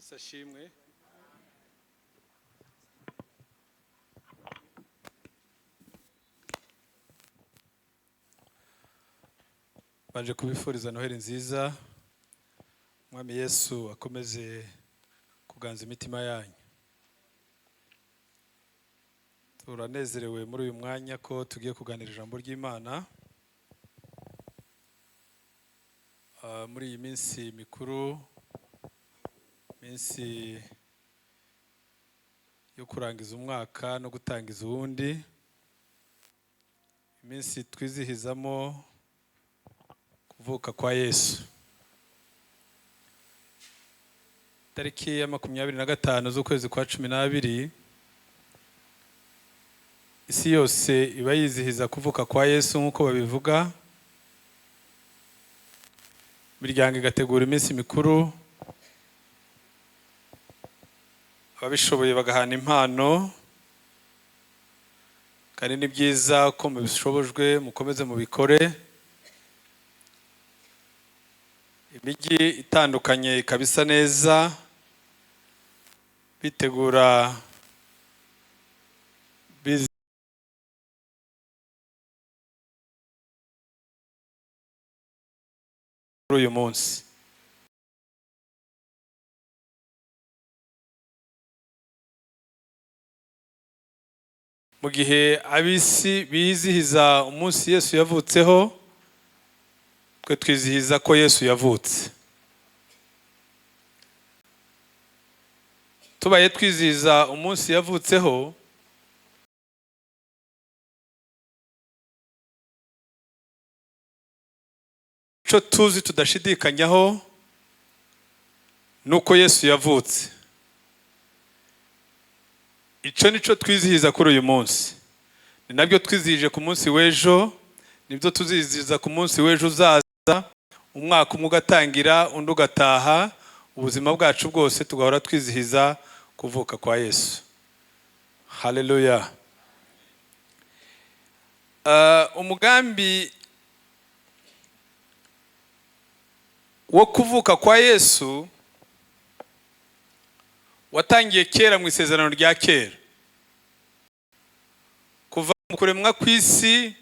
Yesu ashimwe. Baje kubifuriza Noheli nziza. Umwami Yesu akomeze kuganza imitima yanyu. Turanezerewe muri uyu mwanya ko tugiye kuganira ijambo ry'Imana. Muri iyi minsi mikuru, minsi yo kurangiza umwaka no gutangiza uwundi, iminsi twizihizamo kuvuka kwa Yesu. Tariki ya 25 z'ukwezi kwa 12, isi yose iba yizihiza kuvuka kwa Yesu nk'uko babivuga. Imiryango igategura iminsi mikuru, ababishoboye bagahana impano, kandi ni byiza ko mubishobojwe mukomeze mubikore. Imijyi itandukanye ikaba isa neza, bitegura kuri uyu munsi. Mu gihe ab'isi bizihiza umunsi Yesu yavutseho, twe twizihiza ko Yesu yavutse. Tubaye twizihiza umunsi yavutseho, icyo tuzi tudashidikanyaho nuko Yesu yavutse. Icyo nico twizihiza kuri uyu munsi, ni nabyo twizihije ku munsi w'ejo, nibyo tuzizihiza ku munsi w'ejo uzaza, umwaka umwe ugatangira undi ugataha, ubuzima bwacu bwose tugahora twizihiza kuvuka kwa Yesu. Haleluya. Umugambi wo kuvuka kwa Yesu watangiye kera mu isezerano rya kera, kuva mu kuremwa kw'isi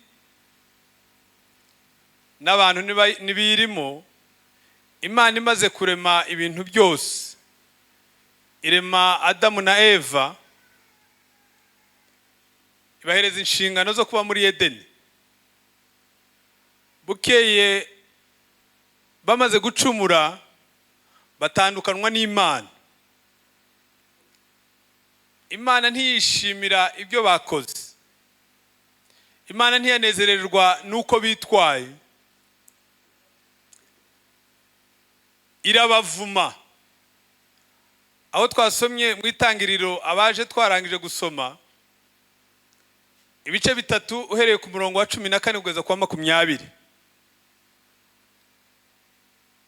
n'abantu n'ibirimo. Imana imaze kurema ibintu byose, irema Adamu na Eva, ibahereza inshingano zo kuba muri Edeni. Bukeye bamaze gucumura batandukanwa n'Imana. Imana ntiyishimira ibyo bakoze, Imana ntiyanezererwa n'uko bitwaye, irabavuma. Aho twasomye mu itangiriro, abaje twarangije gusoma ibice 3 uhereye ku murongo wa 14 kugeza ku wa 20.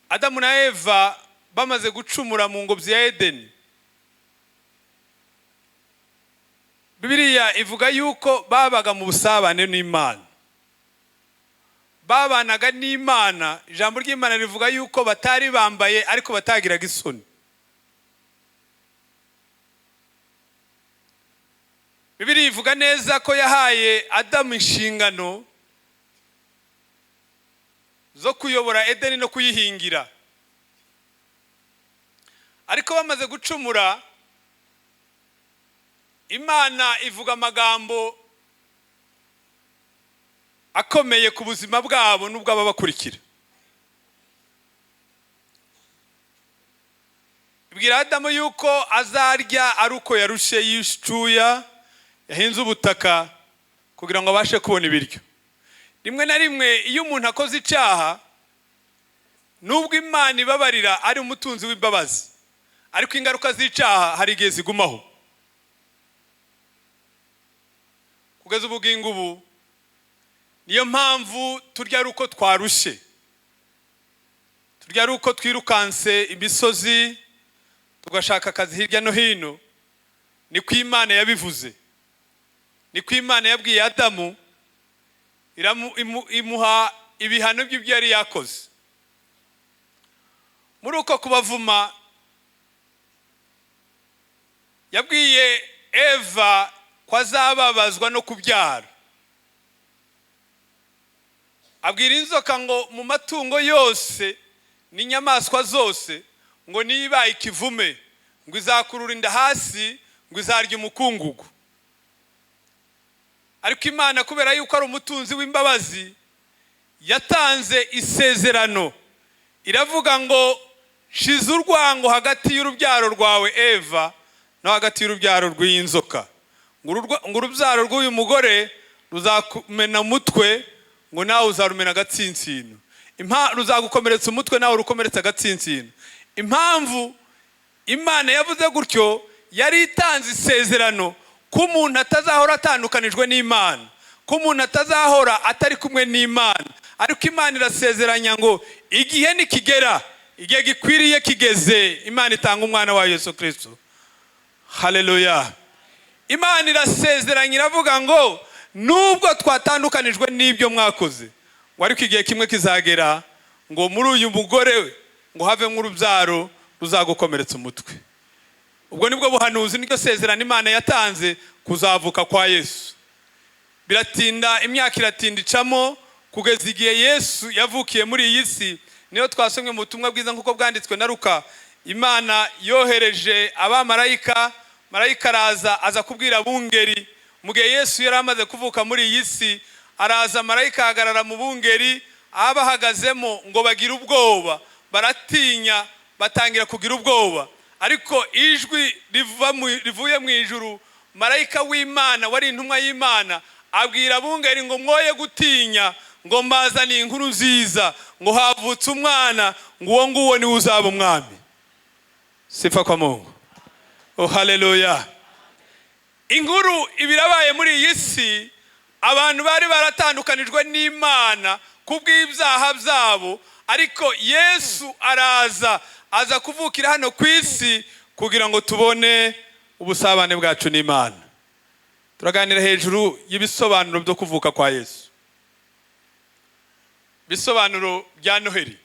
Adamu na Eva bamaze gucumura mu ngobyi ya Edeni, Bibiliya ivuga yuko babaga mu busabane n'Imana, babanaga n'Imana. Ijambo ry'Imana rivuga yuko batari bambaye ariko batagiraga isoni. Bibiliya ivuga neza ko yahaye Adamu inshingano zo kuyobora Edeni no kuyihingira, ariko bamaze gucumura, Imana ivuga amagambo akomeye ku buzima bwabo n'ubw'ababakurikira. Ibwira Adamu yuko azarya ari uko yarushe yishuya, yahinze ubutaka kugira ngo abashe kubona ibiryo. Rimwe na rimwe iyo umuntu akoze icyaha, nubwo Imana ibabarira ari umutunzi w'imbabazi, ariko ingaruka z'icyaha hari igihe zigumaho. Kugeza ubugingo ubu, niyo mpamvu turya ari uko twarushe, turya ari uko twirukanse imisozi, tugashaka akazi hirya no hino. Niko Imana yabivuze, niko Imana yabwiye Adamu, imuha ibihano by'ibyo yari yakoze. Muri uko kubavuma, Yabwiye Eva ko azababazwa no kubyara. Abwira inzoka ngo mu matungo yose n'inyamaswa zose ngo niba ikivume ngo izakurura inda hasi, ngo izarya umukungugu. Ariko Imana, kubera yuko ari umutunzi w'imbabazi, yatanze isezerano, iravuga ngo shize urwango hagati y'urubyaro rwawe Eva no hagati y'urubyaro rw'iyi nzoka, ngo urubyaro rw'uyu mugore ruzakumena umutwe, ngo nawe uzarumena agatsinsino, ruzagukomeretsa umutwe nawe urukomeretsa agatsinsino. Impamvu Imana yavuze gutyo, yari itanze isezerano ko umuntu atazahora atandukanijwe n'Imana, ko umuntu atazahora atari kumwe n'Imana. Ariko Imana irasezeranya ngo igihe nikigera, igihe gikwiriye kigeze, Imana itanga umwana wa Yesu Kristo. Haleluya. Imana irasezeranya, iravuga ngo nubwo twatandukanijwe n'ibyo mwakoze, ngo ariko igihe kimwe kizagera ngo muri uyu mugore we ngo havemo urubyaro ruzagukomeretsa umutwe. Ubwo nibwo buhanuzi, niryo sezerano Imana yatanze kuzavuka kwa Yesu. Biratinda, imyaka iratinda icamo kugeza igihe Yesu yavukiye muri iyi si. Niyo twasomye mu butumwa bwiza nk'uko bwanditswe na Luka. Imana yohereje abamarayika, marayika araza aza kubwira abungeri mu gihe Yesu yari amaze kuvuka muri iyi si. Araza marayika ahagarara mu bungeri abahagazemo ngo bagire ubwoba, baratinya, batangira kugira ubwoba. Ariko ijwi rivuye mu ijuru, marayika w'Imana wari intumwa y'Imana abwira abungeri ngo mwoye gutinya, ngo mbazaniye inkuru nziza, ngo havutse umwana, ngo uwo nguwo niwe uzaba umwami. Sifa kwa Mungu. Oh, haleluya. Inkuru ibirabaye muri iyi si, abantu bari baratandukanijwe n'Imana kubw'ibyaha byabo, ariko Yesu araza aza kuvukira hano ku isi kugira ngo tubone ubusabane bwacu n'Imana. Turaganira hejuru y'ibisobanuro byo kuvuka kwa Yesu, ibisobanuro bya Noheli.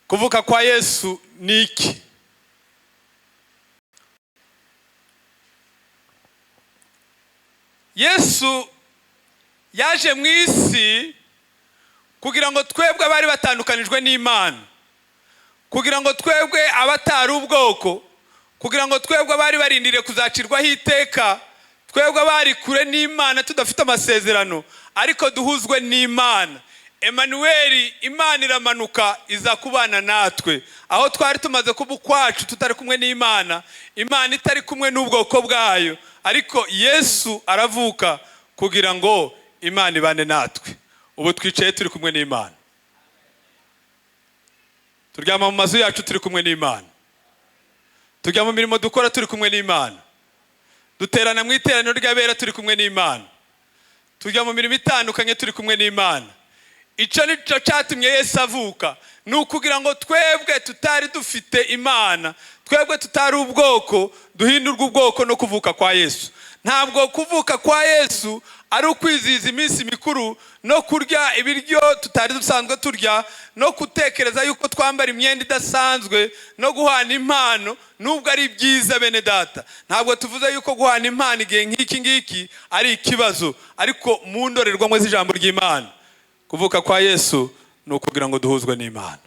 Kuvuka kwa Yesu ni iki? Yesu yaje mu isi kugira ngo twebwe abari batandukanijwe n'Imana, kugira ngo twebwe abatari ubwoko, kugira ngo twebwe abari barindiriye kuzacirwaho iteka, twebwe abari kure n'Imana tudafite amasezerano, ariko duhuzwe n'Imana. Emmanuel, Imana iramanuka iza kubana natwe. Aho twari tumaze kuba ukwacu tutari kumwe n'Imana, Imana itari kumwe n'ubwoko bwayo, ariko Yesu aravuka kugira ngo Imana ibane natwe. Ubu twicaye turi kumwe n'Imana, turyama mu mazu yacu turi kumwe n'Imana, tujya mu mirimo dukora turi kumwe n'Imana, duterana mu iteraniro ry'abera turi kumwe n'Imana, tujya mu mirimo itandukanye turi kumwe n'Imana. Icyo nicyo cyatumye Yesu avuka, ni ukugira ngo twebwe tutari dufite Imana, twebwe tutari ubwoko, duhindurwe ubwoko no kuvuka kwa Yesu. Ntabwo kuvuka kwa Yesu ari ukwizihiza iminsi mikuru no kurya ibiryo tutari dusanzwe turya, no gutekereza yuko twambara imyenda idasanzwe, no guhana impano, nubwo ari byiza bene data. Ntabwo tuvuze yuko guhana impano igihe nk'iki ngiki ari ikibazo, ariko mu ndorerwamo z'ijambo ry'Imana, kuvuka kwa Yesu ni ukugira ngo duhuzwe n'Imana.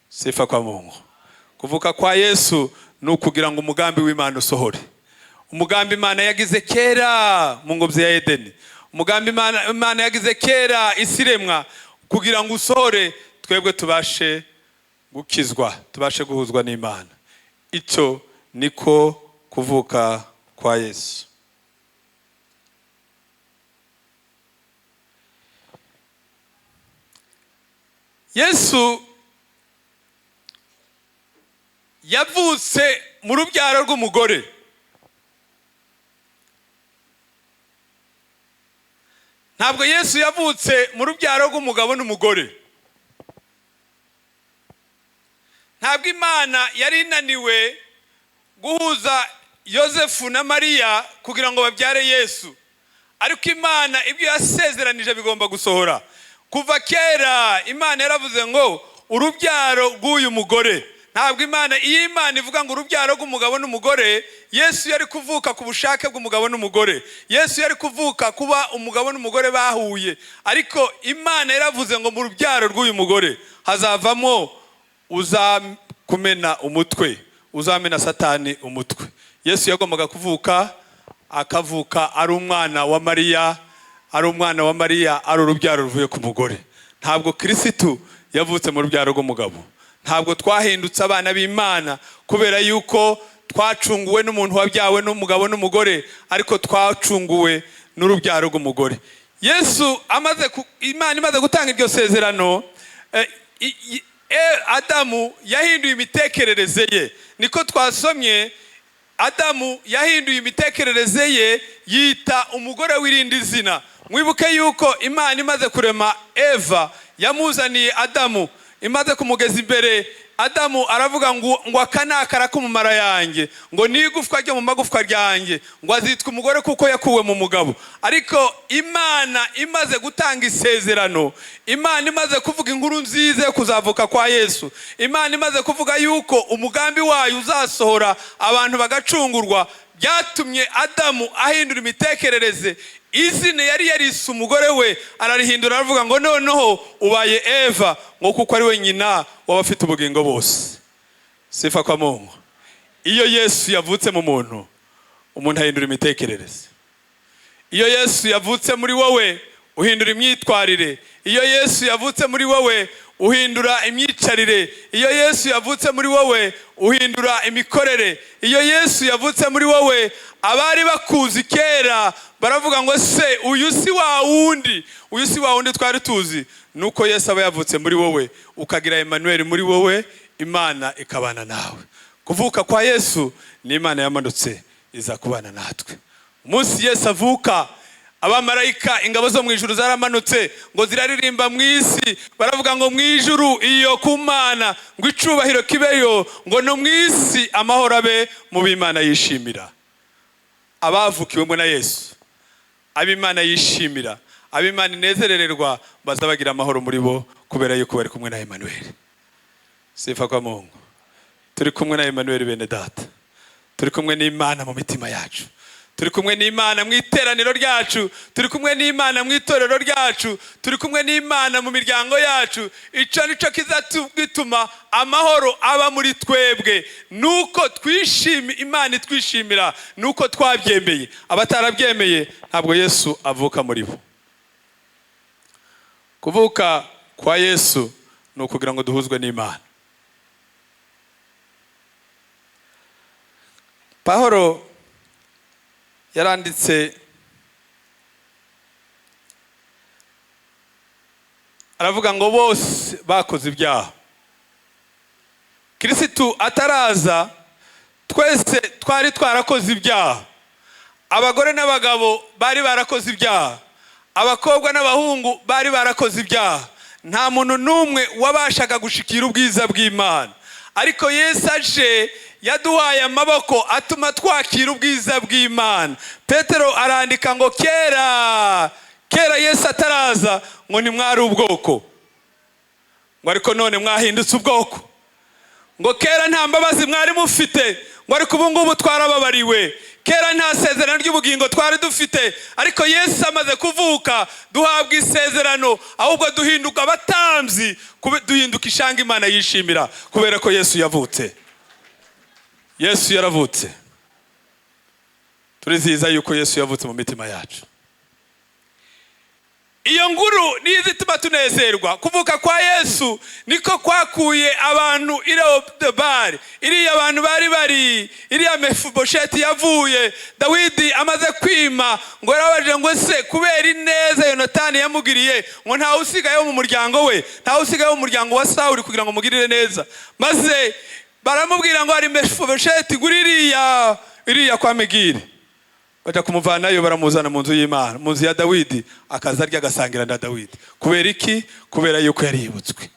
Sifa kwa Mungu. Kuvuka kwa Yesu ni ukugira ngo umugambi w'Imana usohore. Umugambi Imana yagize kera mu ngobyi ya Edeni, umugambi Imana yagize kera isi iremwa, kugira ngo usohore twebwe tubashe gukizwa, tubashe guhuzwa n'Imana. Icyo niko kuvuka kwa Yesu. Yesu yavutse mu rubyaro rw'umugore. Ntabwo Yesu yavutse mu rubyaro rw'umugabo n'umugore. Ntabwo Imana yari inaniwe guhuza Yosefu na Mariya kugira ngo babyare Yesu, ariko Imana ibyo yasezeranije bigomba gusohora. Kuva kera Imana yaravuze ngo urubyaro rw'uyu mugore. Ntabwo Imana, iyo Imana ivuga ngo urubyaro rw'umugabo n'umugore, Yesu yari kuvuka ku bushake bw'umugabo n'umugore. Yesu yari kuvuka kuba umugabo n'umugore bahuye. Ariko Imana yaravuze ngo mu rubyaro rw'uyu mugore hazavamo uzakumena umutwe, uzamena Satani umutwe. Yesu yagombaga kuvuka, akavuka ari umwana wa Mariya, ari umwana wa Mariya, ari urubyaro ruvuye ku mugore. Ntabwo Kirisitu yavutse mu rubyaro rw'umugabo. Ntabwo twahindutse abana b'Imana kubera yuko twacunguwe n'umuntu wabyawe n'umugabo n'umugore, ariko twacunguwe n'urubyaro rw'umugore. Yesu amaze Imana imaze gutanga iryo sezerano, Adamu yahinduye imitekerereze ye. Niko twasomye, Adamu yahinduye imitekerereze ye, yita umugore w'irindi zina. Mwibuke yuko Imana imaze kurema Eva, yamuzaniye Adamu. Imaze kumugeza imbere, Adamu aravuga ngo aka ni akara ko mu mara yanjye, ngo ni igufwa ryo mu magufwa ryanjye, ngo azitwa umugore kuko yakuwe mu mugabo. Ariko Imana imaze gutanga isezerano, Imana imaze kuvuga inkuru nziza yo kuzavuka kwa Yesu, Imana imaze kuvuga yuko umugambi wayo uzasohora abantu bagacungurwa, byatumye Adamu ahindura imitekerereze. Izina yari yarise umugore we ararihindura, aravuga ngo noneho ubaye Eva, ngo kuko ari we nyina w'abafite ubugingo bose. Sifa kwa Mungu. Iyo Yesu yavutse mu muntu, umuntu ahindura imitekerereze. Iyo Yesu yavutse muri wowe, uhindura imyitwarire. Iyo Yesu yavutse muri wowe, uhindura imyicarire. Iyo Yesu yavutse muri wowe, uhindura imikorere. Iyo Yesu yavutse muri wowe, abari bakuzi kera baravuga ngo se uyu si wa wundi, uyu si wa wundi twari tuzi. Nuko Yesu aba yavutse muri wowe, ukagira Emmanuel muri wowe, Imana ikabana nawe. Kuvuka kwa Yesu ni Imana yamanutse iza kubana natwe. Umunsi Yesu avuka, abamarayika, ingabo zo mu ijuru zaramanutse ngo ziraririmba mu isi, baravuga ngo mu ijuru iyo ku Mana ngo icubahiro kibeyo, ngo no mu isi amahoro abe mu b'Imana yishimira. Abavukiwemo na Yesu, ab'Imana yishimira, ab'Imana inezerererwa, bazabagira amahoro muri bo kubera yuko bari kumwe na Emmanuel. Sifa kwa Mungu. Turi kumwe na Emmanuel, bene data. Turi kumwe n'Imana mu mitima yacu. Turi kumwe n'Imana mu iteraniro ryacu. Turi kumwe n'Imana mu itorero ryacu. Turi kumwe n'Imana mu miryango yacu. Icyo nicyo kizatuma amahoro aba muri twebwe, nuko twishimi Imana itwishimira, nuko twabyemeye. Abatarabyemeye ntabwo Yesu avuka muri bo. Kuvuka kwa Yesu ni ukugira ngo duhuzwe n'Imana. Pahoro yaranditse aravuga ngo bose bakoze ibyaha. Kirisitu ataraza twese twari twarakoze ibyaha. Abagore n'abagabo bari barakoze ibyaha, abakobwa n'abahungu bari barakoze ibyaha. Nta muntu n'umwe wabashaga gushikira ubwiza bw'Imana. Ariko Yesu aje yaduhaye amaboko atuma twakira ubwiza bw'Imana. Petero arandika ngo kera kera Yesu ataraza ngo ntimwari ubwoko, ngo ariko none mwahindutse ubwoko. Ngo kera nta mbabazi mwari mufite, ngo ariko ubu ngubu twarababariwe. Kera nta sezerano ry'ubugingo twari dufite, ariko Yesu amaze kuvuka duhabwa isezerano, ahubwo duhinduka abatambyi, duhinduka ishanga Imana yishimira kubera ko Yesu yavutse. Yesu yaravutse. Turizihiza yuko Yesu yavutse mu mitima yacu. Iyo nguru niyo ituma tunezerwa. Kuvuka kwa Yesu niko kwakuye abantu Irodebari, iriya abantu bari bari, iriya Mefibosheti yavuye. Dawidi amaze kwima ngo yarabajije ngo se kubera ineza Yonatani yamugiriye, ngo ntawe usigaye mu muryango we, ntawe usigaye mu muryango wa Sawuli kugira ngo mugirire neza. Maze baramubwira ngo hari Mefibosheti guririya iriya kwa Migiri. Bajya kumuvanayo baramuzana mu nzu y'Imana, mu nzu ya Dawidi, akaza arya agasangira na Dawidi. Kubera iki? Kubera yuko yari yibutswe.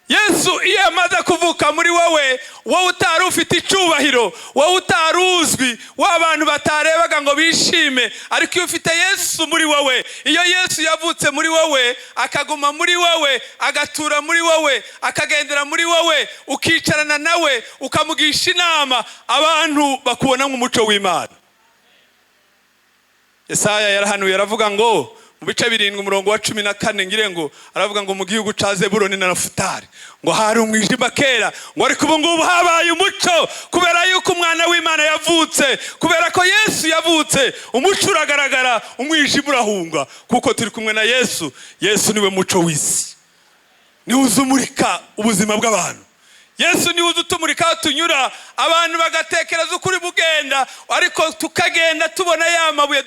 Yesu iyo yamaze kuvuka muri wowe, wowe utari ufite icyubahiro, wowe utari uzwi, wa bantu batarebaga ngo bishime, ariko iyo ufite Yesu muri wowe, iyo Yesu yavutse muri wowe, akaguma muri wowe, agatura muri wowe, akagendera muri wowe, ukicarana nawe, ukamugisha inama, abantu bakubona nk'umuco w'Imana. Yesaya yarahanuye, aravuga ngo mu bice 7 umurongo wa 14, ngire ngo aravuga ngo mu gihugu ca Zebuloni na Nafutali ngo hari umwijima kera, ngo ariko ubu ngubu habaye umuco, kubera yuko umwana w'Imana yavutse, kubera ko Yesu yavutse, umuco uragaragara, umwijima urahunga, kuko turi kumwe na Yesu. Yesu niwe muco w'isi, niwe uzumurika ubuzima bw'abantu. Yesu niwe utumurika aho tunyura, abantu bagatekereza ukuri bugenda, ariko tukagenda tubona ya mabuye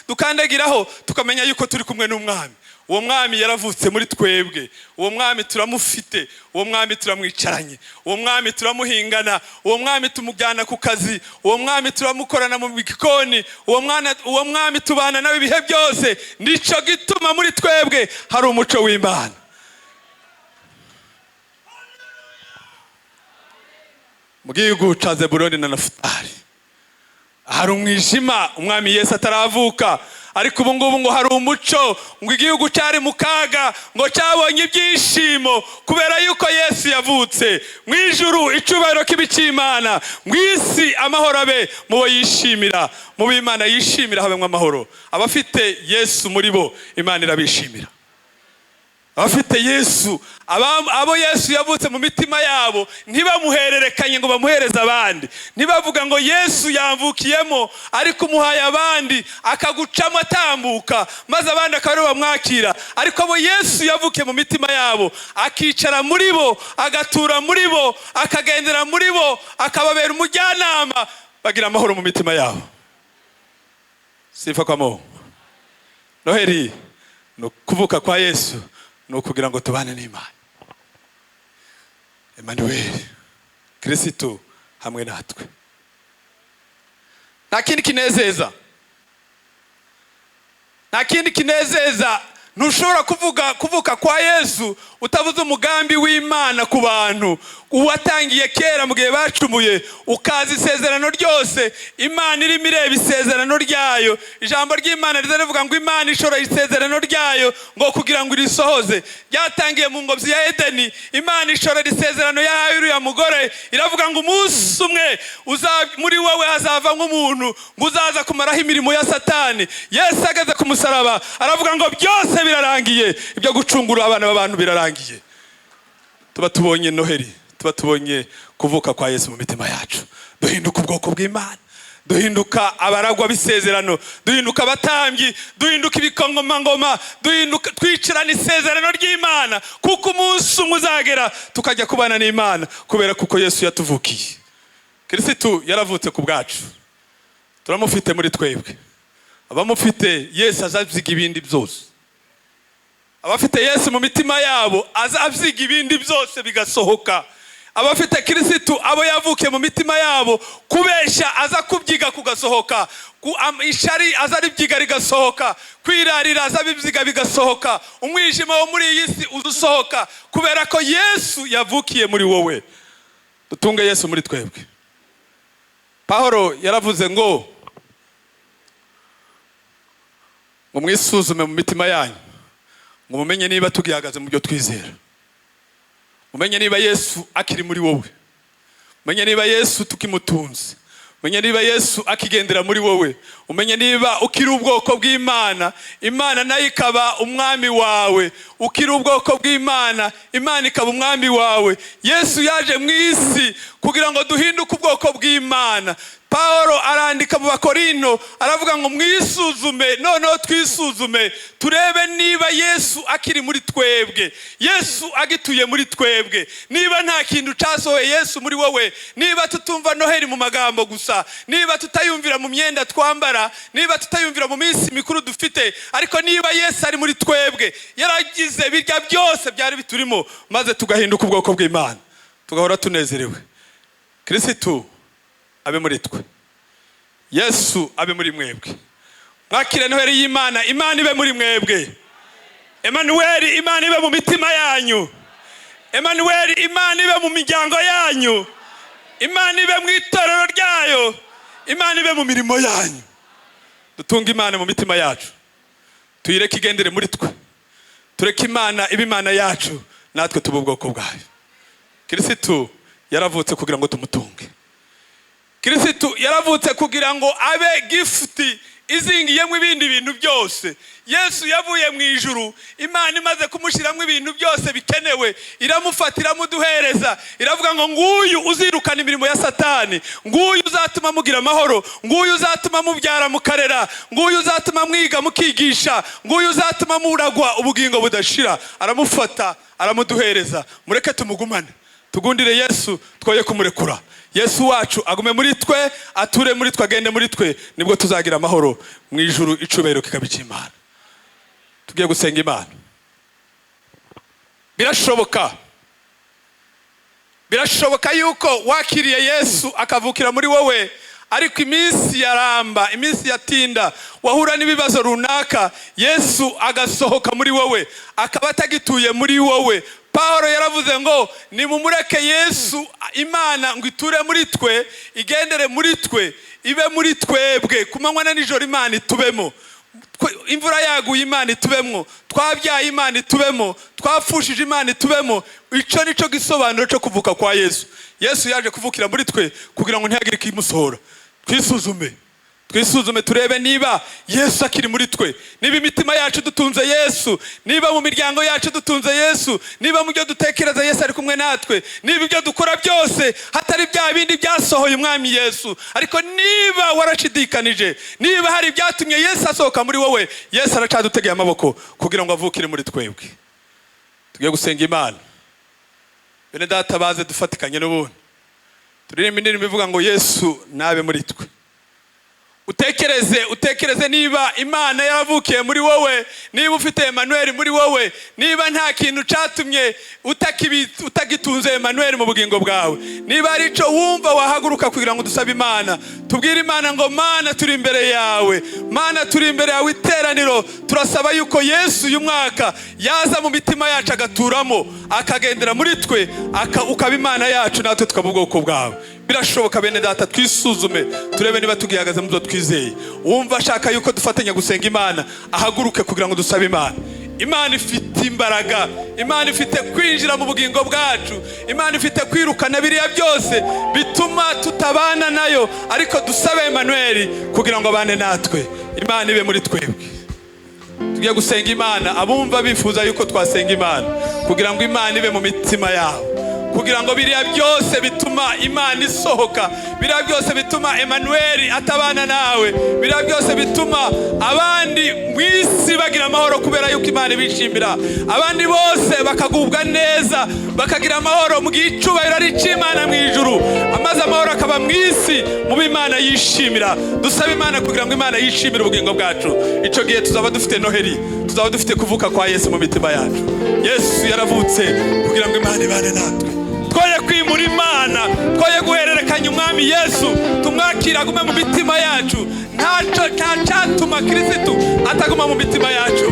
dukandagiraho, tukamenya yuko turi kumwe n'umwami. Uwo mwami yaravutse muri twebwe, uwo mwami turamufite, uwo mwami turamwicaranye, uwo mwami turamuhingana, uwo mwami tumujyana ku kazi, uwo mwami turamukorana mu gikoni, uwo mwami tubana nawe ibihe byose. Nico gituma muri twebwe hari umuco w'Imana. Mu gihugu ca Zebuloni na Nafutali hari umwijima, umwami Yesu ataravuka, ariko ubu ngubu ngo hari umuco. Ngo igihugu cyari mu kaga ngo cyabonye ibyishimo kubera yuko Yesu yavutse. Mu ijuru icyubahiro kibe icy'Imana, mu isi amahoro abe mu bo yishimira. Mu bo Imana yishimira habemwo amahoro. Abafite Yesu muri bo Imana irabishimira. Abafite Yesu, abo Yesu yavutse mu mitima yabo, ntibamuhererekanye ngo bamuhereze abandi, ntibavuga ngo Yesu yamvukiyemo ariko umuhaye abandi akagucamo atambuka, maze abandi akaba aribo bamwakira. Ariko abo Yesu yavukiye mu mitima yabo, akicara muri bo, agatura muri bo, akagendera muri bo, akababera umujyanama, bagira amahoro mu mitima yabo. Sifa kwa Mungu. Noheli ni ukuvuka kwa Yesu, ni ukugira ngo tubane n'Imana. Emmanuel, Kristo hamwe natwe. Nta kindi kinezeza, nta kindi kinezeza. Ntushobora kuvuga kuvuka kwa Yesu utavuze umugambi w'Imana ku bantu uwatangiye kera mu gihe bacumuye, ukaza isezerano ryose Imana irimo ireba isezerano ryayo. Ijambo ry'Imana riza rivuga ngo Imana ishora isezerano ryayo ngo kugira ngo irisohoze. Ryatangiye mu ngobyi ya Edeni, Imana ishora isezerano yahaye uriya mugore, iravuga ngo umunsi umwe muri wowe hazava nk'umuntu ngo uzaza kumaraho imirimo ya Satani. Yesu ageze ku musaraba aravuga ngo byose birarangiye, ibyo gucungura abana b'abantu birarangiye. Tuba tubonye Noheli, tuba tubonye kuvuka kwa Yesu mu mitima yacu, duhinduka ubwoko bw'Imana, duhinduka abaragwa b'isezerano, duhinduka abatambyi, duhinduka ibikongomangoma, duhinduka twicarana isezerano ry'Imana, kuko umunsi umwe uzagera tukajya kubana n'Imana kubera kuko Yesu yatuvukiye. Kristo yaravutse ku bwacu, turamufite muri twebwe. Abamufite Yesu azabyiga ibindi byose. Abafite Yesu mu mitima yabo azabyiga ibindi byose bigasohoka. Abafite Kristo abo yavukiye mu mitima yabo, kubeshya aza kubyiga kugasohoka, ishari aza aribyiga rigasohoka, kwirarira aza bibyiga bigasohoka, umwijima wo muri iyi si uzusohoka, kubera ko Yesu yavukiye muri wowe. Dutunge Yesu muri twebwe. Pawulo yaravuze ngo mwisuzume mu mitima yanyu, ngo mumenye niba tugihagaze mu byo twizera, mumenye niba Yesu akiri muri wowe, mumenye niba Yesu tukimutunze, umenye niba Yesu akigendera muri wowe, umenye niba ukiri ubwoko bw'Imana, Imana nayo ikaba umwami wawe. Ukiri ubwoko bw'Imana, Imana ikaba umwami wawe. Yesu yaje mu isi kugira ngo duhinduke ubwoko bw'Imana. Paulo arandika mu Bakorinto aravuga ngo mwisuzume, noneho twisuzume turebe niba Yesu akiri muri twebwe, Yesu agituye muri twebwe, niba nta kintu cyasohoye Yesu muri wowe, niba tutumva Noheli mu magambo gusa, niba tutayumvira mu myenda twambara, niba tutayumvira mu minsi mikuru dufite, ariko niba Yesu ari muri twebwe, yaragize birya byose byari biturimo, maze tugahinduka ubwoko bw'Imana, tugahora tunezerewe. Kristo abe muri twe, Yesu abe muri mwebwe. Mwakire Noheli y'Imana, Imana ibe muri mwebwe. Emmanuel, Imana ibe mu mitima yanyu. Emanuweli, Imana ibe mu miryango yanyu, Imana ibe mu itorero ryayo, Imana ibe mu mirimo yanyu. Dutunge Imana mu mitima yacu, tuyireke igendere muri twe, tureke Imana ibe Imana yacu, natwe tube ubwoko bwayo. Kirisitu yaravutse kugira ngo tumutunge. Kirisitu yaravutse kugira ngo abe gift izingiyemo ibindi bintu byose. Yesu yavuye mu ijuru, Imana imaze kumushyiramo ibintu byose bikenewe, iramufata iramuduhereza, iravuga ngo nguyu uzirukana imirimo ya Satani, nguyu uzatuma mugira amahoro, nguyu uzatuma mubyara mukarera, nguyu uzatuma mwiga mukigisha, nguyu uzatuma muragwa ubugingo budashira. Aramufata aramuduhereza. Mureke tumugumane, tugundire Yesu, twoye kumurekura. Yesu wacu agume muri twe, ature muri twe, agende muri twe, nibwo tuzagira amahoro mu ijuru, icubahiro kikaba icy'Imana. Tugiye gusenga Imana. Birashoboka, birashoboka yuko wakiriye Yesu akavukira muri wowe, ariko iminsi yaramba, iminsi yatinda, wahura n'ibibazo runaka, Yesu agasohoka muri wowe, akaba atagituye muri wowe. Pawulo yaravuze ngo nimumureke Yesu, Imana ngo iture muri twe, igendere muri twe, ibe muri twebwe, ku manywa na nijoro Imana itubemo. Imvura yaguye Imana itubemo, twabyaye Imana itubemo, twapfushije Imana itubemo. Icyo nicyo gisobanuro cyo kuvuka kwa Yesu. Yesu yaje kuvukira muri twe kugira ngo ntihagire ikimusohora. Twisuzume, twisuzume, turebe niba Yesu akiri muri twe, niba imitima yacu dutunze Yesu, niba mu miryango yacu dutunze Yesu, niba mu byo dutekereza Yesu ari kumwe natwe, niba ibyo dukora byose hatari bya bindi byasohoye umwami Yesu. Ariko niba warashidikanije, niba hari ibyatumye Yesu asohoka muri wowe, Yesu aracadutegeye amaboko kugira ngo avukire muri twebwe. Tugiye gusenga Imana. Bene data baze dufatikanye n'ubundi turirimba indirimbo ivuga ngo Yesu nabe muri twe. Utekereze, utekereze niba Imana yaravukiye muri wowe, niba ufite Emmanuel muri wowe, niba nta kintu cyatumye utagitunze Emmanuel mu bugingo bwawe, niba ari ico wumva wahaguruka kugira ngo dusabe Imana, tubwire Imana ngo Mana turi imbere yawe, Mana turi imbere yawe iteraniro, turasaba yuko Yesu uyu mwaka yaza mu mitima yacu agaturamo, akagendera muri twe, ukaba Imana yacu natwe tukaba ubwoko bwawe. Birashoboka bene data, twisuzume turebe niba tugihagaze mu byo twizeye. Wumva ashaka yuko dufatanya gusenga Imana, ahaguruke kugira ngo dusabe Imana. Imana ifite imbaraga, Imana ifite kwinjira mu bugingo bwacu, Imana ifite kwirukana biriya byose bituma tutabana nayo, ariko dusabe Emmanuel kugira ngo abane natwe, Imana ibe muri twebwe. Tugiye gusenga Imana. Abumva bifuza yuko twasenga Imana kugira ngo Imana ibe mu mitima yabo, kugira ngo biriya byose bituma Imana isohoka, biriya byose bituma Emmanuel atabana nawe, biriya byose bituma abandi mu isi bagira amahoro kubera yuko Imana ibishimira, abandi bose bakagubwa neza, bakagira amahoro mu gihe icubahiro ari icy'Imana mu ijuru, amaze amahoro akaba mu isi mu bo Imana yishimira. Dusabe Imana kugira ngo Imana yishimire ubugingo bwacu. Icyo gihe tuzaba dufite Noheli, tuzaba dufite kuvuka kwa Yesu mu mitima yacu. Yesu yaravutse kugira ngo Imana ibane natwe. Twoye kwimura Imana, twoye guhererekanya umwami Yesu, tumwakira agume mu mitima yacu. Nta cyatuma Kirisitu ataguma mu mitima yacu.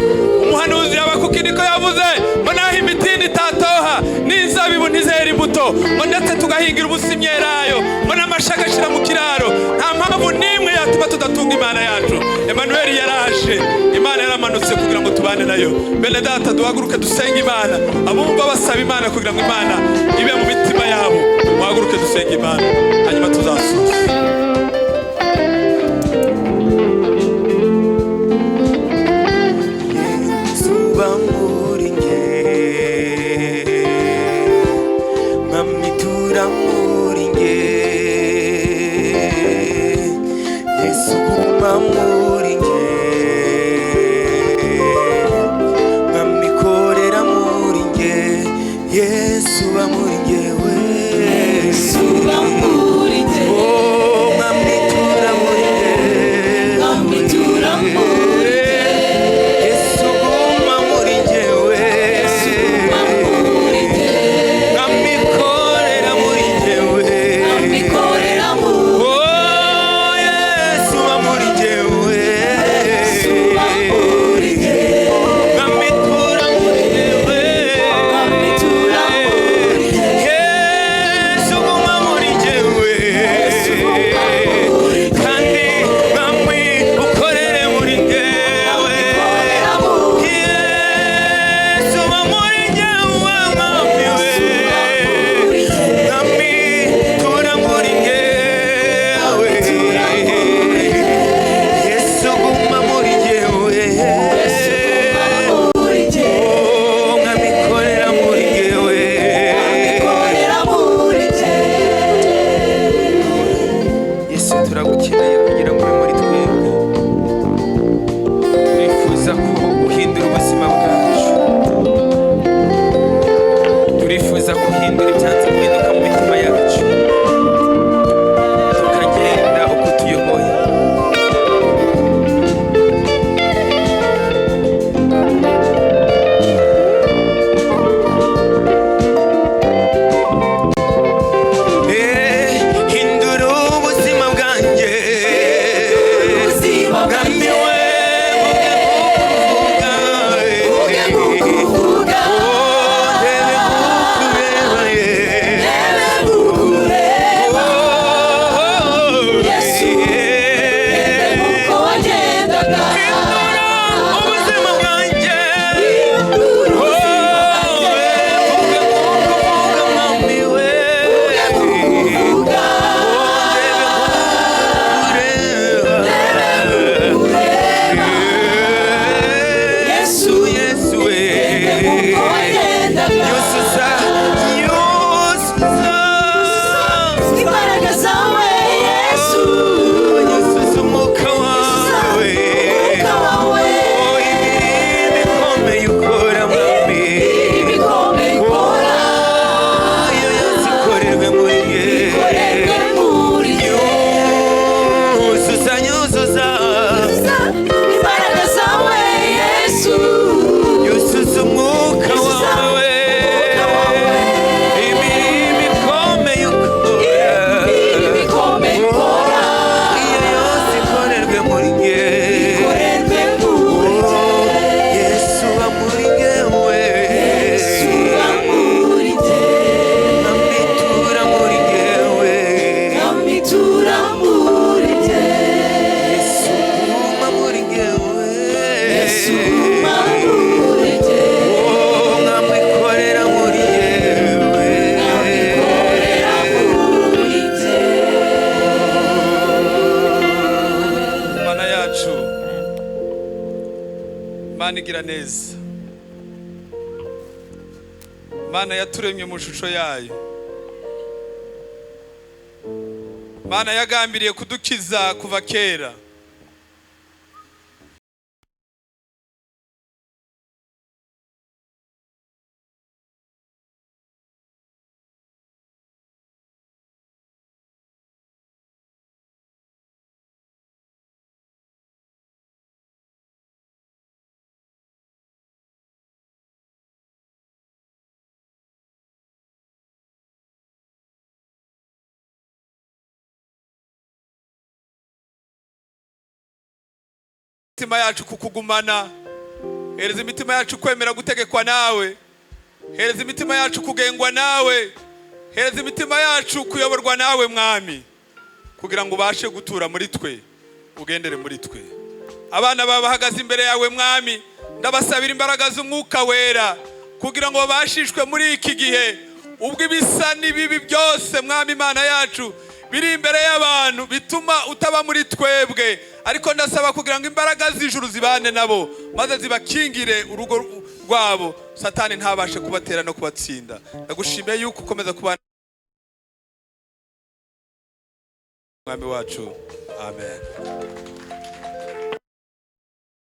Umuhanuzi Habakuki niko yavuze ngo naho imitini itatoha n'inzabibu ntizera imbuto, ngo ndetse tugahingira ubusa imyelayo, ngo n'amashaka ashira mu kiraro, nta mpamvu n'imwe yatuma tudatunga Imana yacu. Emmanuel yaraje, Imana yaramanutse kugira ngo tubane nayo. Bene data duhaguruke dusenge Imana. Abumva basaba Imana kugira ngo Imana ibe mu mitima yabo, muhaguruke dusenge Imana, hanyuma tuzasoza. Yesu muri nge, Mwami tura muri nge, Yesu guma muri nge, Mwami korera muri nge, Yesu ba muri ngewe, Yesu ba muri nge, oh Mwami tura muri nge, Mwami tura muri nge, Yesu guma muri ngewe, Yesu guma muri nge, Mwami korera muri ngewe, Mwami korera muri oh Yesu ba muri ngewe, Yesu ba muri nge, Mwami tura muri ngewe, Mwami tura muri Ugahindura ibyanze guhinduka mu mitima yacu, tukagenda uko tuyoboye. Hindura ubuzima bwanjye. Ubuzima Mwami bwanjye. we, Uge nkukuvuga. Oh, ndebe nkukureba, yeah. Ndebe nkukureba. Oh, Yesu, yeah. Ndebe uko wagendaga. Hindura ubuzima bwanjye. Hindura Oh, ubuzima bwanjye. uge nkukuvuga, Mwami we. Uge nkukuvuga. Oh, ndebe nkukureba. Ndebe nkukureba. Yesu, Yesu, we. Ndebe uko wagendaga. Yusuza, yusuza. Imbaraga zawe Yesu. Yusuza umwuka wawe. Umwuka wawe. Oh, imirimo ikomeye ukora, Mwami. Imirimo ikomeye ukora. Oh, iyo yose ikorerwe muri nge. Ikorerwe muri jye. Yuzuza, yuzuza. Imbaraga zawe Yesu. Yuzuza umwuka Yuzuza wawe. umwuka wawe. Imirimo ikomeye ukora. Imirimo ikomeye ukora. Iyo yose ikorerwe muri nge. Ikorerwe muri jye. Yesu aba muri ngewe. Yesu aba muri jye. Amitura muri ngewe. Amitura muri jye. Yesu guma muri ngewe. Yesu guma muri jye. Oh, nkamwikorera muri ngewe. Amikorera muri jye. Mana yacu, Mana igira neza, Mana yaturemye mu shusho yayo, Mana yagambiriye kudukiza kuva kera. Imitima yacu kukugumana, hereza imitima yacu kwemera gutegekwa nawe, hereza imitima yacu kugengwa nawe, hereza imitima yacu kuyoborwa nawe Mwami, kugira ngo ubashe gutura muri twe, ugendere muri twe. Abana bawe bahagaze imbere yawe Mwami, ndabasabira imbaraga z'umwuka wera kugira ngo babashishwe muri iki gihe ubwo ibisa n'ibibi byose, Mwami Imana yacu, biri imbere y'abantu bituma utaba muri twebwe, ariko ndasaba kugira ngo imbaraga z'ijuru zibane nabo maze zibakingire urugo rwabo, Satani ntabashe kubatera no kubatsinda. Ndagushimiye yuko ukomeza kubana Mwami wacu, amen.